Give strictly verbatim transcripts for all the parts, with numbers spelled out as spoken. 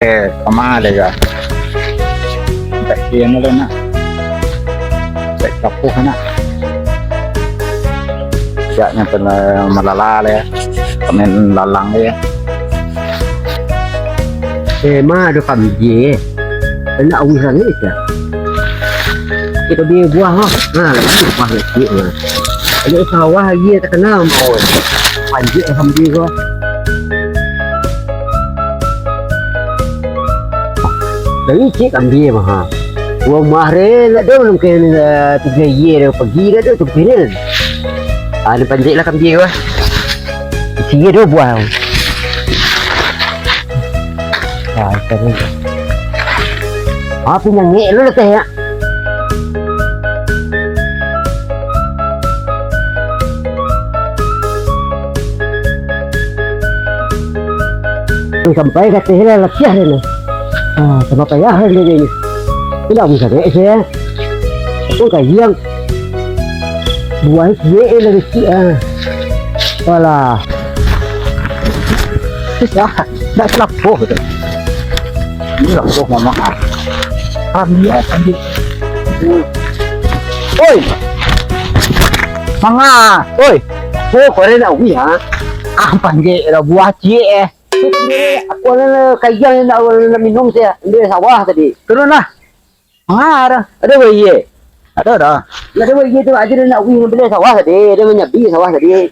Eh, kama le ga? Tak kira le nak. Tak kapuh nak. Jaknyo pernah malala le. Pemain lalang le. Eh, ma ado kambie. Nak wih sangat sia. Kito beli buah ha. Ha, lagi buah kecil ha. Ado sawah lagi takana mau. Panjik kambie ko. Dari cik kambie mah. Rumah re nak ado mungkin, eh, tiga ye dah pagi dah tu tu pirin. Ah, ni panjik lah kambie ko. Isi ye dua buah. Ah, ikan ni. Ah, punya ngek lu lah teh ya. Sampai ka ateh lah latiah dia ni. Ah, sama payah dia ni. Tidak bisa naik saya. Aku kajian. Buah ciek lah kecil ah. Walah. Dah, dah selapoh tu. Ini lah poh mama. Ambil, ambil. Oi. Manga, oi. Oh, kau nak wih ha? Ah, panjek lah buah ciek eh. Aku ni kayang nak, nak minum saya. Dia sawah tadi. Turun lah. Manga dah. Ada buah ciek? Ada dah. Nak ada buah ciek tu aja dia nak wih beli sawah tadi. Dia menyabi sawah tadi.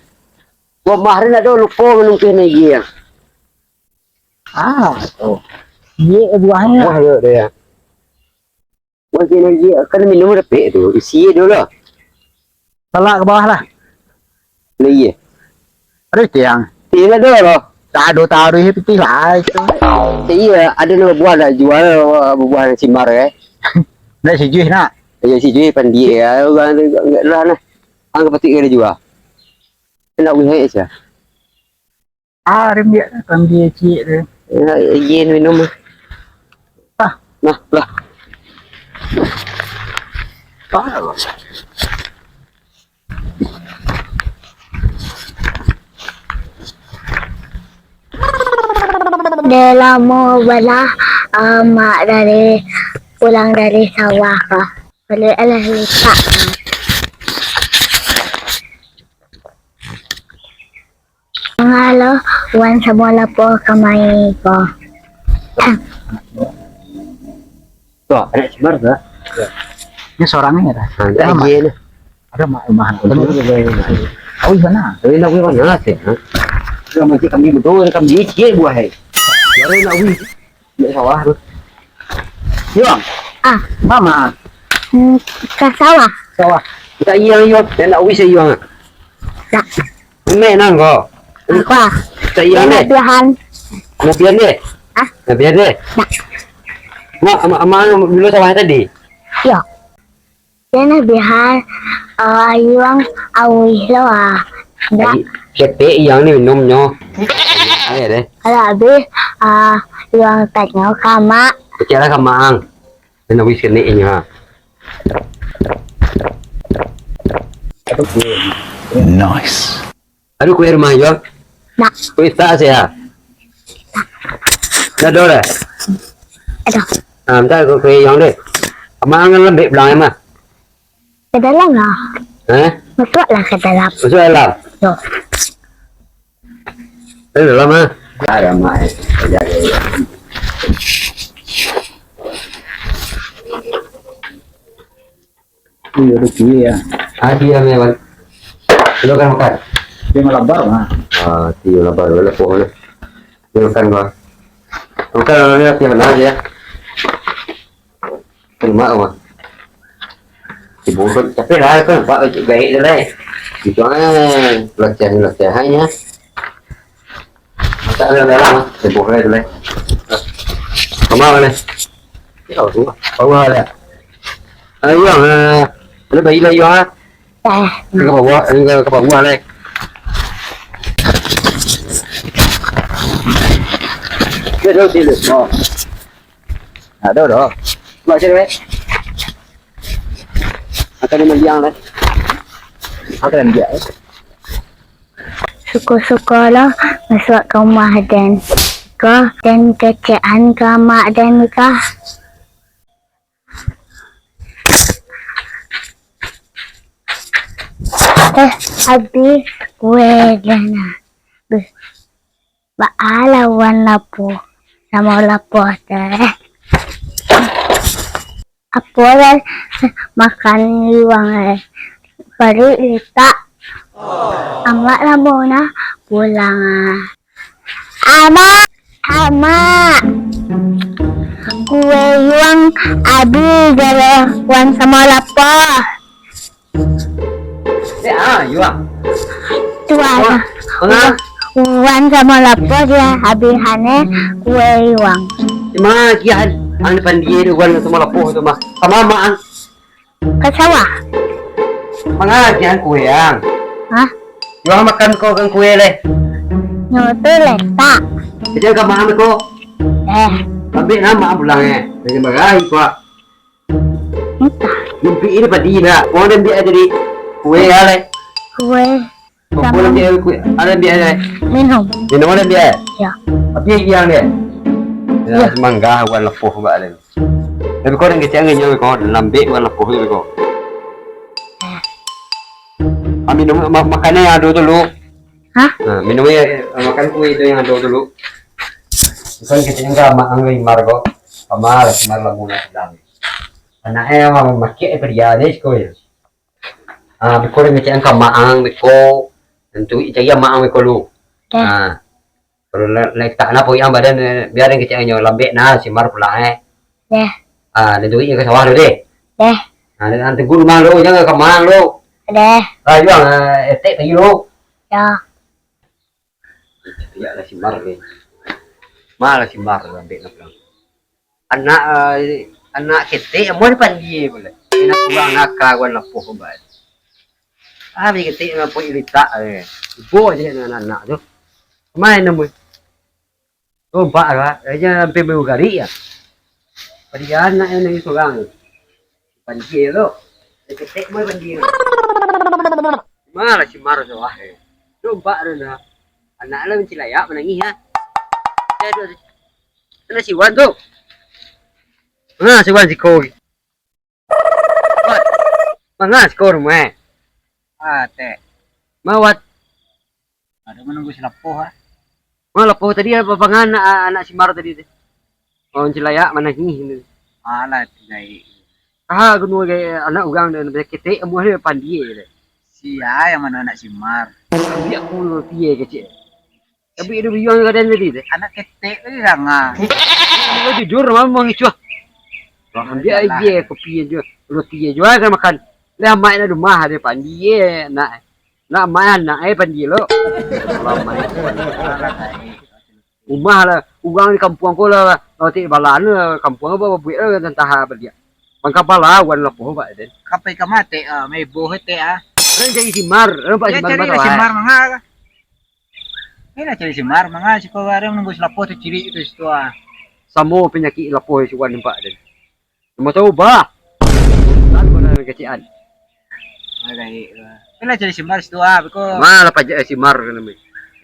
Gua mahrin ada lupa menungkih ni ciek. Ah, oh. Ciek buahnya. Buah dia, dia. Buah ciek ni ciek. Kan minum ada pek tu. Isi dulu lah. Talak ke bawah lah. Lah iya. Ada tiang. Tiang ada lah. Tak ada taruh pitih lah itu. Iya, ada nama buah nak jual, buah simar eh. Nak sijuih nak. Iya sijuih pandia ya, orang tu enggak lah nah. Ang kepetik kena jual. Nak wihai sah. Ah, dia ambil kan dia ciek tu. Ya, iya minum. Ah, nah, lah. Ah, lah. Dah lamo balah amak dari pulang dari sawah ka. Balik alah lepak. Halo, wan samo lapor kamari ko. Tuh, ada cemar tuh. Ini seorangnya ya. Ada mak. Ada mak rumah. Oh, di sana. Tapi nak gue mana sih? Dia masih kami betul, kami ciek buah hai. Dia nak wih. Di sawah tu. Yuang. Ah. Mama. Hmm, ka sawah. Sawah. Kita iya iya. Dia nak wih saya iya. Nak. Mek nang ko. Apa? Kita iya Nak deh. Bihan. Nak biar deh. Ah. Nak biar deh. Nak. Mak, mak, mak, dulu sawah tadi. Yo. Dia nak Bihan. Ah, Yuang awih lo ah. Dak. Cetek yang ni minumnyo. Ayo deh. Kalau habis, ah, Yuang tanyo ka mak. Kecil lah kamang. Dia nak wih kena ini ha. Nice. Aduh kue rumah jual. Nak. Kue tak sih ya. Dah dah dah. Aduh. Ah, minta kue kue yang deh. Kamang kan lembek belang emang. Ke dalam lah. Eh? Masuklah ke dalam. Masuk dalam. Yo. Eh, dalam ah. Ada mai. Iya, rezeki ya. Ah, dia memang. Lu kan makan. Dia melabar mah. Ah, dia lapar dulu lah pokoknya. Dia makan gua. Makan orangnya dia benar dia. Kena mak mah. Sibuk tapi lah kan nampak baik dia lah. Itu ah latihan latihannya. Masak dalam dalam ah. Sibuk lah dia lah. Kamar mana? Ya Allah. Bawah lah. Ayo, ah. Ada bayi lah ya. Dah. Ini ke bawah, ini ke bawah lah. Dia dah tidur. Oh. Ada dah. Buat macam mana? Akan dia mendiang lah. Ada yang dia. Suka-suka lah masuk ke rumah den. Ko, den kecekan ka mak den ka. Eh, abih kue den nah. Beh, baa lawan lapo? Samo lapo teh. Apo lah makan iwang eh. Paruik litak. Amak lamo nah pulang ah. Amak, amak. Kue iwang abih garo wan samo lapo. Eh, ah, iwang. Tuan. Wah, manga? Wan samo lapo dia abih ane kue iwang. Manga agiah an? Ang pandie tu wan samo lapo tu mah. Kama mak ang? Ka sawah. Manga agiah an kue ang? Hah? Iwang makan ko kan kue leh. Nyo tu letak. Jadi ang ka mak ang ko. Eh. Ambiak nah mak ang pulang eh. Jangan barahi ko. Entah. Mimpi ini padi nak. Mau ambiak jadi kue alai. Kue. Kau pulang ambiak kue. Ada ambiak alai. Minum. Minum ada ambiak. Ya. Tapi yang dia. Ya, ya. Semanggah wan lapo bak alai. Tapi kau dan kecil angin jauh kau lambek wan lapo tu kau. Ah, minum ma- makanan yang ada dulu. Hah? Nah, minum ya, makan kue itu yang ada dulu. Bukan kecil enggak mak angin mar kau. Kamar, kamar lamun nak bilang. Anak eh mah makiak eh padiah deh siko yo. Ah, beko den kecek ang ka mak ang beko. Tantu cari mak ang beko lu. Dah. Ah. Kalau le- letak nah poik ang badan eh, biar den kecek ang nyo lambek nah si Mar pulang eh. Dah. Ah, den tuik ka sawah lu deh. Dah. Ah, den tunggu rumah lu jangan ka mak ang lu. Dah. Ah, juang ah, etek tadi lu. Dah. Biak lah si Mar ni. Malah si Mar lambek nak pulang. Anak ah, anak ketek amuah pandie pula. Nak kurang nakal wan lapo bae. Ah, bi ketek nak poik litak eh. Ibo aja dengan anak tu. Main namu. Rompak lah, aja sampai baru garik ya. Padiah anak yang nangis orang tu. Pandie tu. Dia ketek mai pandie tu. Malah si Mar tu ah. Nampak tu dah. Anak lah mancilayak manangih ah. Dia tu. Mana si Wan tu? Ha, si Wan siko. Wan. Manga siko rumah. Ah, teh. Mawat. Ado manunggu si lapoh ah. Oh, lapoh tadi apa pangan anak, anak si Mar tadi tu? Oh, mancilayak manangih tu. Alah, tu gaik. Ah, gunua gaik anak urang tu, ketek amuah dia pandie tu. Sia yang mana anak si Mar? Ambiak aku lu pie kecil. Tapi ada biang kadang tadi tu. Anak ketek tadi sanga. Lu jujur mah mangicuah. Ambiak aja kopi aja. Roti aja kan makan. Lah mak nak rumah dia pandie nak. Nak main, nak eh pandie lo. Kalau main. Rumah lah, urang di kampuang ko lah, roti balan lah, kampuang apa buek lah tantah baliak. Bangka balawan lah poh bak den. Kapai ka matek ah, meboh tek ah. Orang cari si Mar, orang pak si Mar. Cari si Mar manga ka? Ini cari si Mar manga, siko ada menunggu si lapoh tu ciri tu situ ah. Samo penyakit lapoh si Wan nampak den. Cuma tahu bah. Kan pernah kecil an. Ah, gaik lah. Kan lah cari si Mar situ ah, beko. Malah pajak si Mar kan nama.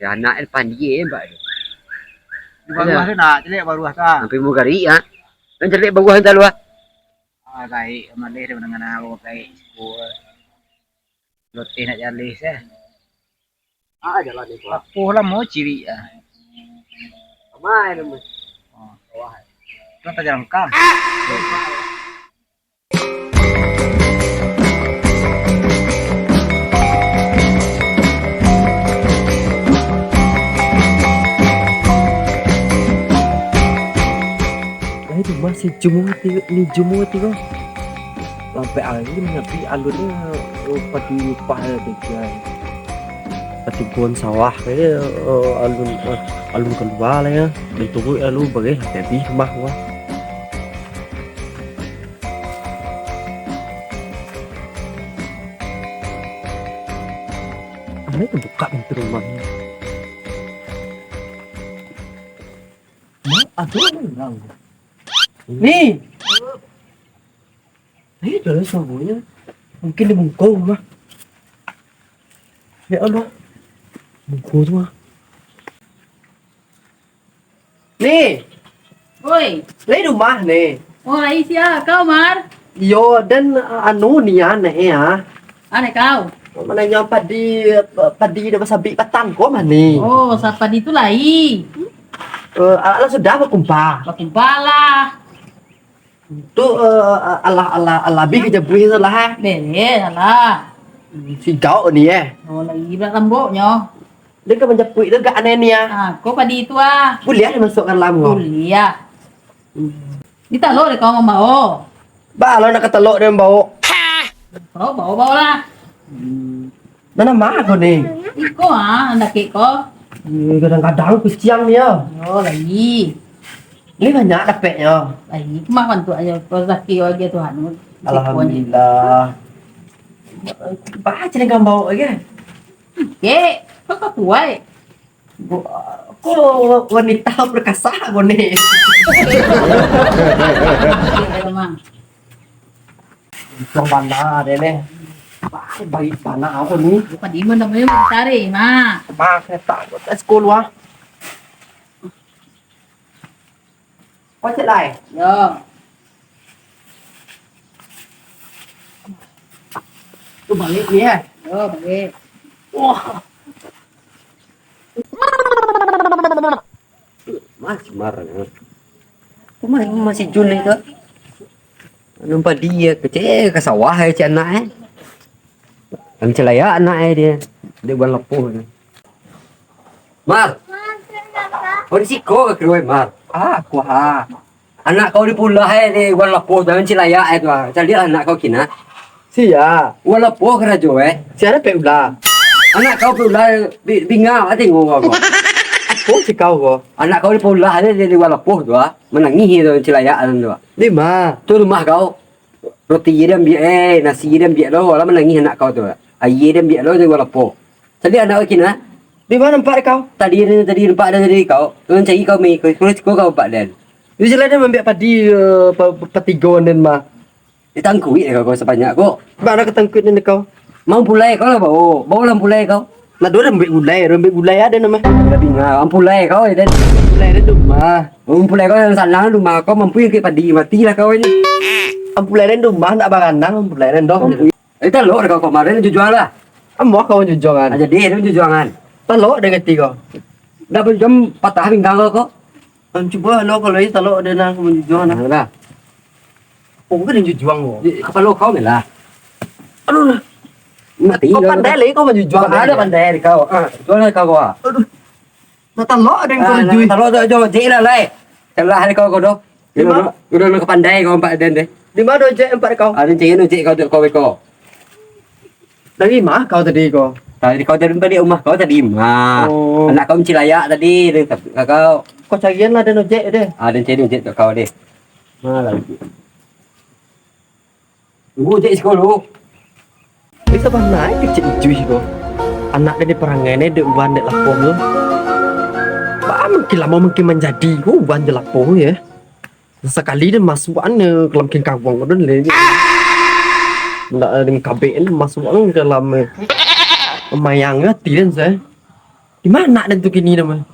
Ya anak kan pandie mbak tu. Di bawah tu nak celiak bawah tu ah. Sampai mau garik ah. Kan celiak bawah entah luah. Ah, gaik, malih dia menengah nawa gaik. Loteh nak jaleh seh. Ah, jalan ni, Pak. Lapoh lah mau ciri ah. Ramai nama. Oh. Wah. Kan tak jalan kah? Ai, tu masih jumuh ati, ni jumuh ati ko. Sampai angin tapi alunnyo, oh, padi upah yo, tigo. Padi pohon sawah kayaknya, oh, alun, eh, alun keluar lah ya. Bentuk lalu bagaih lah, jadi rumah gua. Mana itu buka pintu rumahnya? Mak, ada orang. Ni. Eh, dalam suaranya. Mungkin dia bungkung lah. Ya Allah. Bungkung tu ah. Ni, Oi, lai di rumah ni. Oh, lai sia kau, Mar? Iyo, den, anu, nian, eh, ah. Aneh kau? Mananyo padi, padi dah basabik patang ko mah ni. Oh, sapadi tu lai. Eh, alah sudah bakumpa? Bakumpa lah. Tu, eh, alah, alah, alah, abih ka jabuih tu lah, eh. Beh, alah. Sigau ni, eh. Oh, lai berat lamboknyo. Dia ka manjapuik tu gak aneh ni, ah. Ah, ko padi tu, ah. Buliah dimasukkan dalam ko? Buliah. Hmm. Di talok dek kau mambao. Ba lo nak ka talok dia mambao. Kau bao, bao lah. Hmm. Nan ma ko ni? Iko, ah, nan dakek ko. Ih, kadang-kadang kuciang dia. Yo, lai. Ni banyak dapeknyo. Lai, mah bantuaknyo. Rezeki agiah Tuhan. Alhamdulillah. Ba caliak mambao lagi. Kek, kau, kau kuat. Bo-, ko wanita perkasa ko ni. Kek, memang. Untuang bana deh, leh. Baik, baik bana ko ni. Bukan di mana namanya mencari, mah. Mah, saya tak, saya sekolah. Kau cek lai? Yo. Tu balik ni, eh? Yo, balik. Wah. Mas Mar, eh. Kau main masih Jun ni tu? Nampak dia kecil ka sawah, eh, cik anak, eh. Kan celayak anak, eh, dia. Dia bukan lepuh ni. Mar. Kau di siko ka keluar, Mar? Ah, aku, ha. Anak kau dipulah, eh, di Wan Lapuah tu, Cik Layak, eh, tu, ah. Caliak anak kau kini. Sia? Wan Lapuah karajo, eh. Sia dapek ulah? Anak kau dipulah, bi-, bingak, ah, tengok kau. Apo si kau ko? Anak kau dipulah, eh, di, di Wan Lapuah tu, ah. Manangih tu, Cik Layak, tu, ah. Di ma? Tu rumah kau. Roti je diambiak, eh, nasi je diambiak lo, lah manangih anak kau tu. Aia diambiak lo dari Wan Lapuah. Tadi anak kau kini? Di ma nampak kau? Tadi, tadi nampak dari kau. Kau cari kau mai, kau, kau, kau nampak den. Di siko den maambiak padi, eh, pa-, pa-, patigo den mah. Ditangkuik kau, kau sabanyak ko. Bana ka tangkuik den kau? Mah ampulai kau lah bao. Bao lah ampulai kau. Nah, duo ampek gulai, duo ampek gulai ado namo. Lah binga, ampulai kau, eh, den. Ampulai den di rumah. Ampulai kau nan sanang di rumah, kau mampu angkek padi, matilah kau ni. Ampulai den di rumah, ndak baranang, ampulai den doh. Eh, talok dek kau kamarin, jujuang lah. Amuah kau jujuangan. Ah, jadi, den jujuangan. Talok den kati kau. Ndak bajujuang patah pinggang kau, kau. Cubo lo kalau iyo talok den nang jujuangan. Nah, lah. Oh, bukan jujuang, kau. Di kapalo kau ni lah. Aduh, lah. Mati kau lah, pandai lah, kau manjujuang. Ada pandai di kau. Ah, jujuang lah kau, ah. Aduh. Nak talok den kau, ah, nak jujuang. Talok tu aja, jek lah, lai. Salah di kau, kau doh. Di ma? Udah, udah, udah pandai kau nampak den deh. Di ma ojek nampak kau? Ada cek ojek kau tu, kau beko. Dari ma kau tadi kau? Tadi kau dari, dari rumah kau tadi mah. Oh. Anak kau mancilayak tadi, dia tak, kau. Kau carian lah den ojek deh. Ah, den cari ojek tu kau deh. Malah. Tunggu ojek siko lu. Bisa bana kecek Ijuih ko. Anak den diparangai ne dek Wan dek Lapoh tu. Baa mungkin lamo mungkin manjadi ko Wan jo Lapoh tu, yo. Sakali den masuak an ka dalam kingkawang ko den le. Ndak den kabek den masuak an ka dalam, eh, mayang ati den se. Di ma den tu kini namo?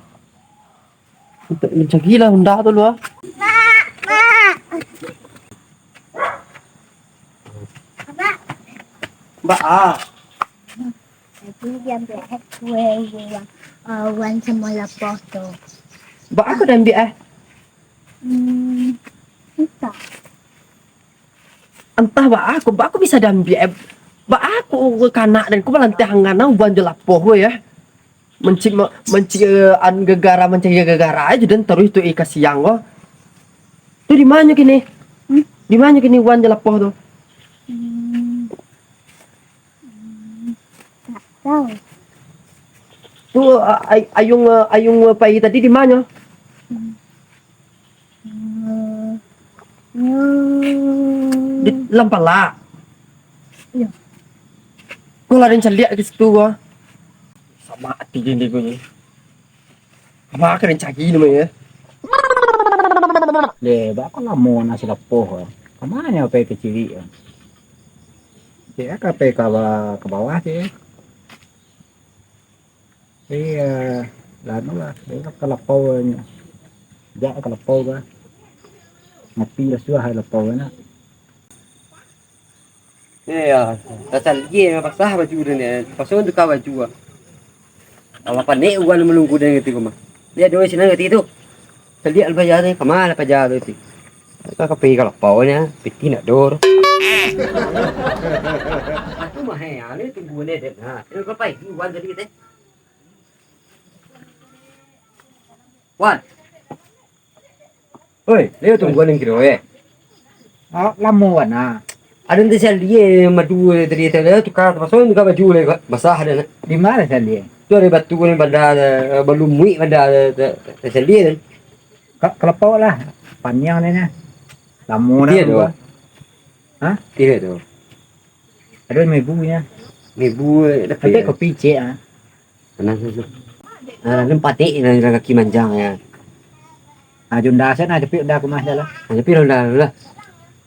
Mancari lah Honda tu lu ah. Mak, mak. Abak. Baa. Tadi diambiak eh kue Wan, eh, Wan samo Lapoh tu. Baa kau diambiak eh? Hmm, entah. Entah baa kau, baa kau bisa diambiak eh? Baa kau kanak den kau balantiah angan Wan jo Lapoh ko yo. Manci-, ma-, manci-, eh, an-, gegara, mancari gegara aja den taruih tu, eh, kasiang ko. Tu di ma nyo kini? Hmm? Di ma nyo kini Wan jo Lapoh tu? Hmm. Hmm, tak tahu. Tu, a-, ay-, ayung, eh, ayung, eh, pai tadi di ma nyo? Hmm. Hmm. Di dalam palak. Iyo. Kau lah den caliak ka situ ko. Samo ati den ko ni. Apo ka den cari namo yo? Deh, baa kok lamo nak si Lapoh ko. Ka ma nyo pai kaciriak ko? Cek ka pai ka ba-, ka bawah cek. Iyo, lah anu lah, iyo lah ka Lapoh nyo. Jak ka lapau ka. Mati lah suah lapau nak. Iyo, tasaliak basah baju den ni. Paso tu ka baju ah. Alah panek urang manunggu den katigo mah. Liek doh sinan katigo tu. Saliak lah paja tu, kama lah paja tu ti. Ka kape ka lapau nya, piti nak dor. Aku mah eh, ane tunggu ni dek. Ha, kena ka pai urang tadi teh. Wan. Oi, Leo tunggu ning kiro eh. Ah, lamo wan ah. Ada nanti saya lihat madu tadi tadi tukar terpaksa tukar baju le basah ada nak. Di mana saya lihat? Tu ada batu ni banda balumuik banda saya lihat kan. Ka kelapa lah. Panjang dia nya. Lamo dah. Iya tu. Hah? Iya tu. Ada lima ribu nya. Lima ribu eh, tapi kopi cek ah. Nah, nah, nah. Nah, nampak dek, nah, nah, kaki manjang ya. Ah, Honda saya nak jepit Honda aku mah dah lah. Nah, jepit Honda dulu lah.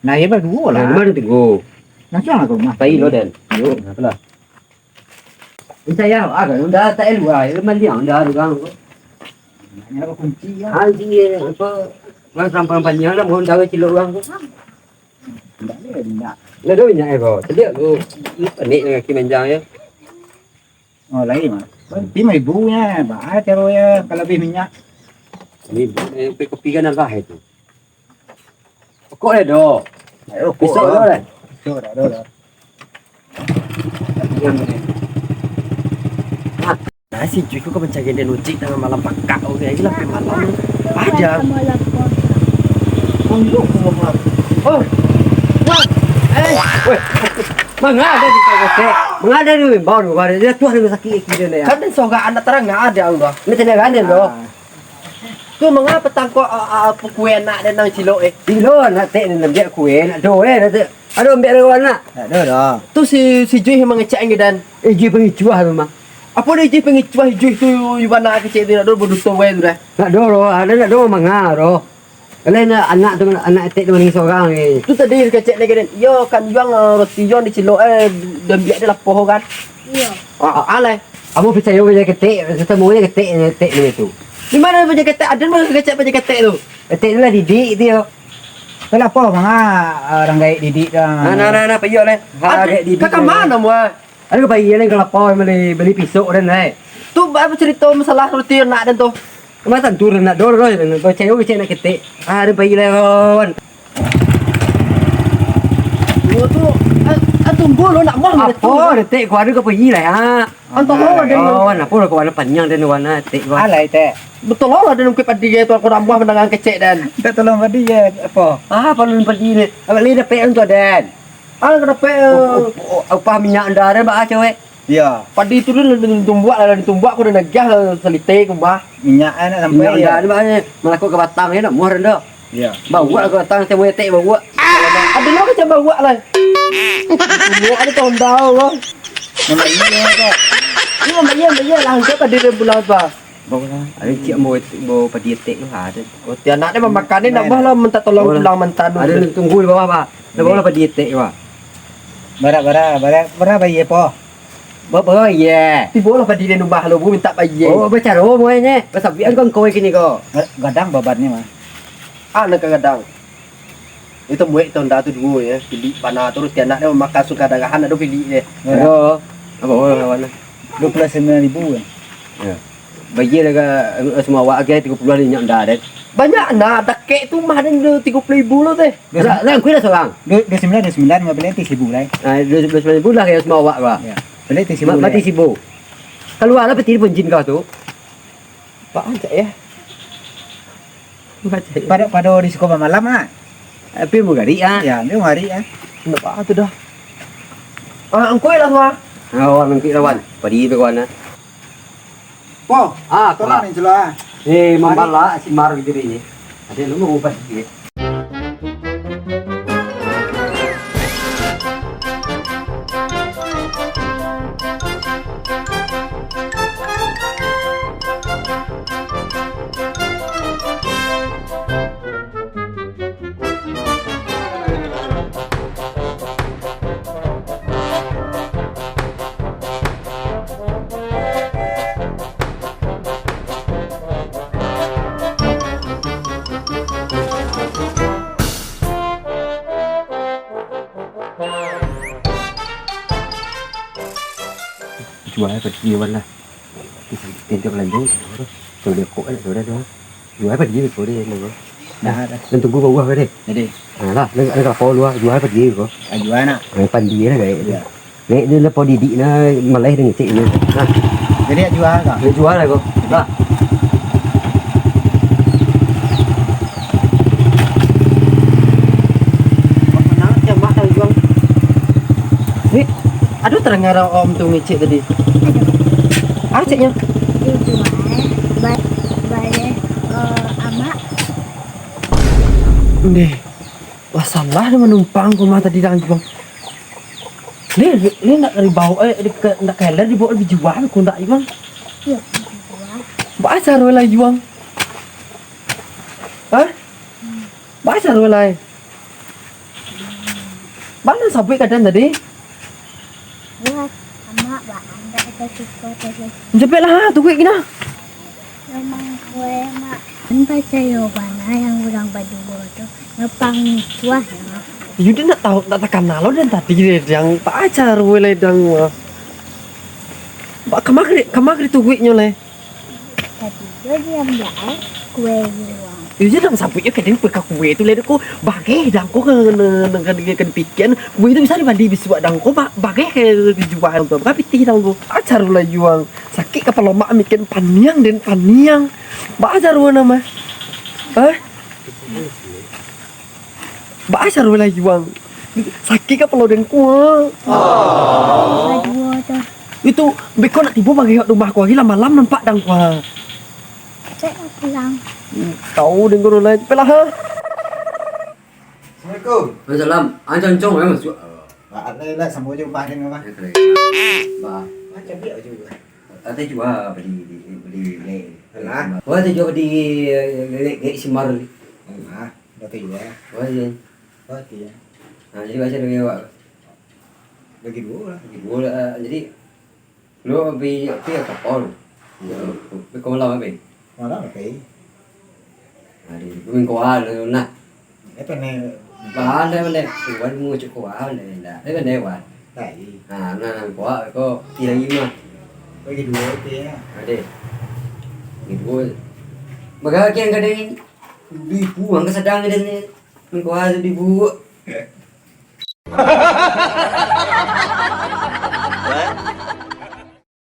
Nah, iya baduo lah. Nah, mana tunggu? Langsung lah ke rumah. Pai lo dan. Yo. Apalah. Ini saya, ah, kan Honda tak elu ah, lu mandi Honda tu kan. Hanya apa kunci ya. Ah, kunci ya, apa? Orang sampang panjang lah, mau Honda cilok orang tu. Tidak ada, tidak. Tidak ada minyak ya kau. Sedap tu. Panik dengan kaki manjang ya. Oh, lain mah. Tapi mah ibu nya, bah, caro ya kalau lebih minyak. Ini eh, kopi kan lah itu. Pokok eh doh. Ayo, besok kok doh lah. Besok dah doh lah. Nah, si Jui ko ka mancari den ojek tangah malam pakak, oke, aja lah, sampai malam. Ada. Oh, oh, oh. Wah. Eh, weh. Mangada di kau kosek. Mangada di bau di luar. Dia tuah di sakit kira ni ya. Kan den sorang anak tarang ada Allah. Ni tanya kan den doh. Ah. Tu mangapa tangkok, a, a, apa kue anak den nang cilok eh? Cilok anak tek den ambiak kue, nak doh eh, nak tek. Aduh, ambiak doh anak. Nak doh doh. Tu si, si Jui mangecek angin dan. Eh, Jui pangicuah tu mah. Apa dia Jui pangicuah, Jui tu, Jui anak kecek tu, nak doh baduto wae tu dah. Nak doh doh, ada nak doh manga doh. Kalau nak anak tu, anak tek tu maning sorang eh. Tu tadi kecek lagi den. Yo kan yuang, ah, roti yuang dicilok eh, dan biak dia lapoh kan. Iya. Ah, ah, alai. Ambo picayo baja ketek, satamu baja ketek, ketek ni tu. Di mana baja ketek? Aden baja kecek baja ketek tu. Ketek tu lah didik tu yo. Kenapa manga, ah, orang gaek didik tu? Nah, nah, nah, nah, payah leh. Ha, gaek didik. Ka mana mua? Ada ka pai leh ka lapau bali, bali pisok den lai. Tu ba-, apa cerita masalah roti anak den tu? Matan turun nak dor, dor, percaya kecek nak ketek. Ah, ada pai leh kawan. Yo tu, ah, ah, tunggu lo nak mah. Apa detik ku ada ka pai leh ha. Antah lo lah den. Kawan, apa lo kawan panjang den warna tek kawan. Alai tek. Betul lo lah den mungkin padi tu aku nak mah menangan kecek den. Tak tolong padi ya apa? Ah, apa lo padi ni? Apa leh dapek tu den? Ah, kenapa? Upah minyak anda ada ba cewek. Iya. Padi tu dulu ditumbuak lah, ditumbuak aku dah nagah lah salite ku bah. Minyak anak sampai minyak ya. Dah ada bah ni. Malakuk ka batang ni nak muah dah. Iya. Bawak ka batang saya mau etek bawak. Ada lo macam bawak lah. Ini ada tahun dah lo. Memang iya kok. Ini memang iya, memang iya lah. Kau tadi dia pulang apa? Bawa lah. Ada cik bawa, bawa padi etek tu ada. Oh, tiap anak dia memakan ni nak bah lah minta tolong pulang mantan tu. Ada tunggu di bawah bah. Nak bawa lah padi etek bah. Bara, bara, bara, bara bayar po. Bawa, bawa, iya. Tibo lah padi di rumah lo, bu, minta bayar. Oh, bacaro, boy, ni. Pasabian kau, kau kini kau. Gadang babannya, mah. Ah, nak gadang. Itu muek tu nda tu duo, ya. Pilik bana tu, tiap anak dia makan suka darahan, ada pilik dia. Aduh. Apa orang lawan lah? Dua puluh sembilan ribu, ya. Ya. Bayar lah ka, eh, semua awak agai tiga puluh ni nyak nda, deh. Banyak nak, dakek tu mah ada tiga puluh ribu lo teh. Dah, dah, kuih dah seorang. Dua, dua sembilan, dua sembilan, nggak boleh nanti seribu lah. Ah, dua sembilan ribu lah ya semua awak, Pak. Ya. Boleh nanti seribu. Mati seribu. Keluar lah peti pun jin kau tu. Pak, ancak ya. Ancak ya. Pada, pada risiko malam ah. Tapi mau gari ah. Ya, dia mau gari ah. Nggak apa tu dah. Ah, angkui lah, Pak. Ah, orang angkui lawan. Padi tu kawan ah. Po, ah, tolong lah. Ni, Celo, ah. Eh, mambala si Mar diri ni. Ada lu mau ubah sikit. Jua padi wan lah. Tinjau lanjut. Kalau dia kok, eh, sudah tu. Jua padi ko dia, mangga. Dah, dah. Dan tunggu bawah ka deh. Jadi. Nah, lah, nak, nak lapau luar, jua padi ko. Ah, jua nak. Eh, padi lah, guys. Ya. Nek dia lapau didik nah, malah dia ngecek ni. Nah. Jadi, nak jua ka? Nak jua lah ko. Lah. Kok menang, tembak tau juang. Ni, aduh, terdengar om tu ngecek tadi. Aduh. Apa ceknya? Dijual, ba-, baleh, eh, amak. Ndeh, lah salah dia manumpang ko mah tadi dah, Juang. Ni, ni nak dari bawah, eh, di ke, nak keler di bawah dijual ko ndak, Juang? Iya, dijual. Baa caro lai, Juang? Hah? Baa caro lai? Baa nan sabuik kadan tadi? Buat amak baan dak ado suko tadi. Jepek lah, tukuik kina. Memang kue, Mak. Kan pacayo bana yang urang baduo tu. Ngapang mikuah, ya, Mak. Yo, dia nak tahu, nak takana lo dan tadi deh, yang baa caro lai dang, wah. Ba, kama kari, kama kari tukuiknyo lai. Tadi tu diambiak, eh, kue iwang. Iyo, jan sabuik yo, kadang kue ka kue tu, lai ko bageh dang ko, ka, ka, ka, ka dipikian, kue tu bisa dibali bisuak dang ko, ba-, bageh ka dijual tu, ba pitih dang ko. Baa caro lai juang, sakik kapalo mak mikian paniang den paniang. Baa caro nama? Hah? Baa caro lai juang. Sakik kapalo den ko. Baduo tu. Itu beko nak tibo bagewak rumah ko lagi lah, malam nampak dang ko. Cek pulang. Tahu den ko lai. Pelah, ha. Assalamualaikum. Waalaikumsalam. Ah, concong, eh, masuk. Ba, alai lah, samo jo rumah den mah. Ba. Macam biak aja. Ate jua bali, bali, bali lelek. Alah. Wah, ate jua bali, eh, lelek, lelek simar. Alah, dah ate jua. Wah, iya. Wah, iya. Nah, jadi macam bagi awak. Bagi duo lah. Bagi duo lah. Jadi, lu pi, pi kapal. Iya. Pi kapal apa, pi? Malam lah, pi. Hari, minggu awal tu nah. Eh, pandai. Pandai, pandai. Wan mu cukup awal, pandai, pandai. Eh, pandai, Wan. Lai. Ha, nah, nah, kuat ko, tiga lima. Bagi duo tu ya. Ade. Bagi duo. Bagi yang kadang ni, dibuang ke sedang dia ni. Minggu awal tu dibuang.